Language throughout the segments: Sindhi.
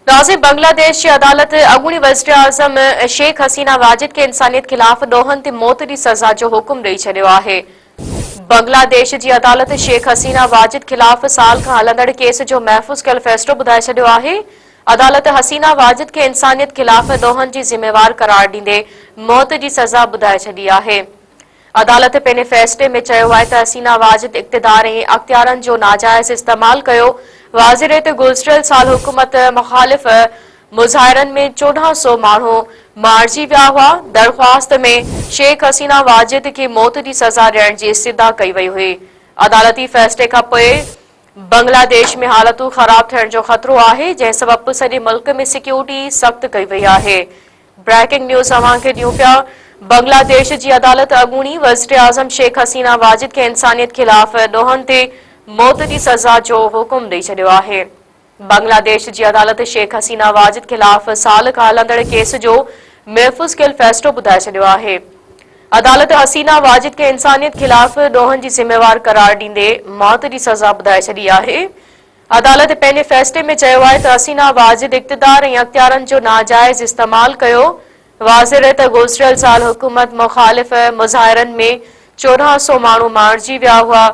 ناظم بنگلاديش جي عدالت اڳوڻي وزيراعظم شيخ حسينه واجد کي انسانيت خلاف ڏوهن تي موت جي سزا جو حڪم ڏئي ڇڏيو آهي. بنگلاديش جي عدالت شيخ حسينه واجد خلاف سال کان هلندڙ ڪيس جو محفوظ ڪيل فيصلو ٻڌائي ڇڏيو آهي. عدالت حسينه واجد کي انسانيت خلاف ڏوهن جي ذميوار قرار ڏيندي موت جي سزا ٻڌائي ڇڏي آهي. عدالت پنهنجي فيصلي ۾ چيو آهي ته حسينه واجد اقتدار ۽ اختيارن جو ناجائز استعمال ڪيو. واضح رهي ته گذريل سال حڪومت مخالف مظاهرن ۾ 1400 ماڻهو مارجي ويا هئا. درخواست ۾ شيخ حسينه واجد کي موت جي سزا ڏيڻ جي استدعا ڪئي وئي هئي. عدالتي فيصلي کانپوء بنگلاديش ۾ حالتون خراب ٿيڻ جو خطرو آهي، جنهن سبب سڄي ملڪ ۾ سيڪيورٽي سخت ڪئي وئي آهي. بريڪنگ نيوز اوهان کي ڏيون پيا، بنگلاديش جي عدالت اڳوڻي وزيراعظم شيخ حسينه واجد کي انسانيت خلاف ڏوهن تي موت جي سزا جو حڪم ڏئي ڇڏيو آهي. بنگلاديش جي عدالت شيخ حسينه واجد خلاف سال کان هلندڙ ڪيس جو محفوظ ڪيل فيصلو ٻڌائي ڇڏيو آهي. عدالت حسينه واجد کي انسانيت خلاف ڏوهن جي ذميوار قرار ڏيندي موت جي سزا ٻڌائي ڇڏي آهي. عدالت پنهنجي فيصلي ۾ چيو آهي ته حسينه واجد اقتدار ۽ اختيارن جو ناجائز استعمال ڪيو. واضح رهي ته گذريل سال حڪومت مخالف مظاهرن ۾ 1400 ماڻهو مارجي ويا هئا.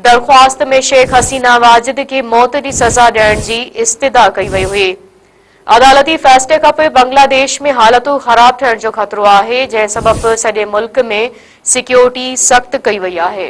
درخواست ۾ شيخ حسينه واجد کي موت جي سزا ڏيڻ جي استدعا ڪئي وئي هئي. عدالتي فيصلي کانپوء بنگلاديش ۾ حالتون خراب ٿيڻ جو خطرو آهي، جنهن سبب سڄي ملڪ ۾ سيڪيورٽي سخت ڪئي وئي آهي.